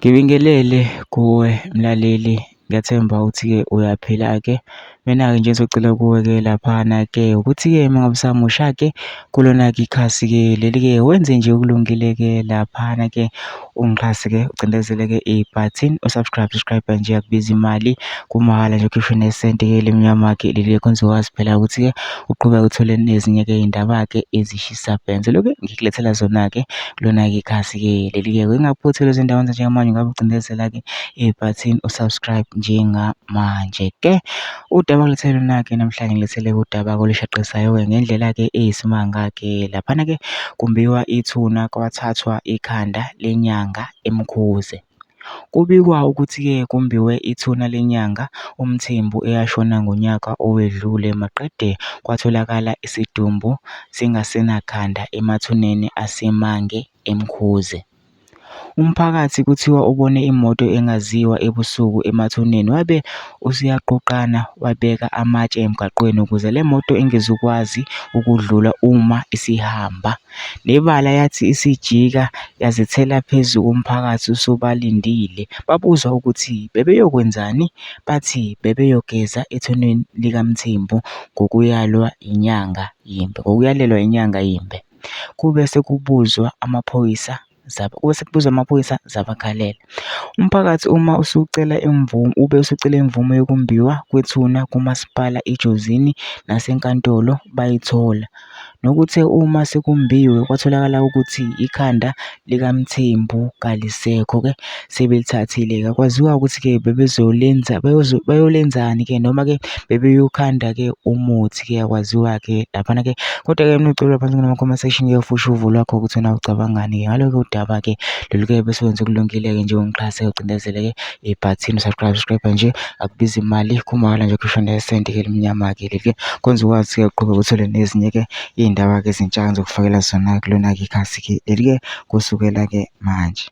Ngibingelele kuwe mlaleli, ngiyathemba ukuthi-ke uyaphila-ke. Mina-ke nje engizocela kuwe-ke laphana-ke ukuthi-ke uma ngabe usamusha-ke kulona-ke ikhasi-ke leli-ke wenze nje okulungile-ke laphana-ke ungixhase-ke ucindezele-ke ibhathini u-subscribe, subscribe nje akubizi imali kumahhala nje ukhishwe nesenti-ke elimnyama-ke leli khona uzokwazi phela ukuthi-ke uqhubeke uthole nezinye-ke iy'ndaba-ke ezishisa bhe. Ngizoloke ngikulethela zona-ke kulona-ke ikhasi-ke leli-ke ungaphuthi lezi ndawo njengamanje ngabe ucindezela-ke ibhathini u-subscribe njengamanje-ke. Udaba engilethele lona-ke namhlanje ngilethele udaba olushaqisayo-ke ngendlela-ke eyisimanga-ke laphana-ke kumbiwa ithuna kwathathwa ikhanda lenyanga eMkhuze. Kubikwa ukuthi-ke kumbiwe ithuna lenyanga uMthembu eyashona ngonyaka owedlule maqede kwatholakala isidumbu singasenakhanda emathuneni aseMange eMkhuze. Umphakathi kuthiwa ubone imoto engaziwa ebusuku emathuneni wabe usuyaqoqana wabeka amatshe emgwaqweni ukuze le moto ingezukwazi ukudlula uma isihamba. Nebala yathi isijika yazithela phezu komphakathi usubalindile. Babuzwa ukuthi bebeyokwenzani, bathi bebeyogeza ethuneni likaMthembu ngokuyalwa inyanga yimbe, ngokuyalelwa inyanga yimbe. Kube sekubuzwa amaphoyisa kube sekubuzwa amaphoyisa zabakhalela. Umphakathi uma usucela imvume ube usucela imvume yokumbiwa kwethuna kuMasipala iJozini nasenkantolo bayithola. Nokuthe uma sekumbiwe kwatholakala ukuthi ikhanda likaMthembu kalisekho-ke sebelithathile-ke. Akwaziwa ukuthi-ke bebezolenza bayolenzani-ke noma-ke bebeyokhanda-ke umuthi-ke akwaziwa-ke laphana-ke. Kodwa-ke mina ngicela phansi kuma-comment section-ke ufushe uvo lwakho ukuthi wena ucabangani-ke ngalokhu udaba-ke lolu-ke bese wenza okulungile-ke njengokuxhasa ucindezele-ke ibhathini subscribe subscribe nje akubizi imali kumahhala nje kushona nesenti-ke elimnyama-ke leli-ke kwenza ukwazi-ke uqhubeke uthole nezinye-ke iy'ndaba-ke ezintsha engizokufakela zona kulona-ke ikhasi-ke leli-ke kusukela-ke manje.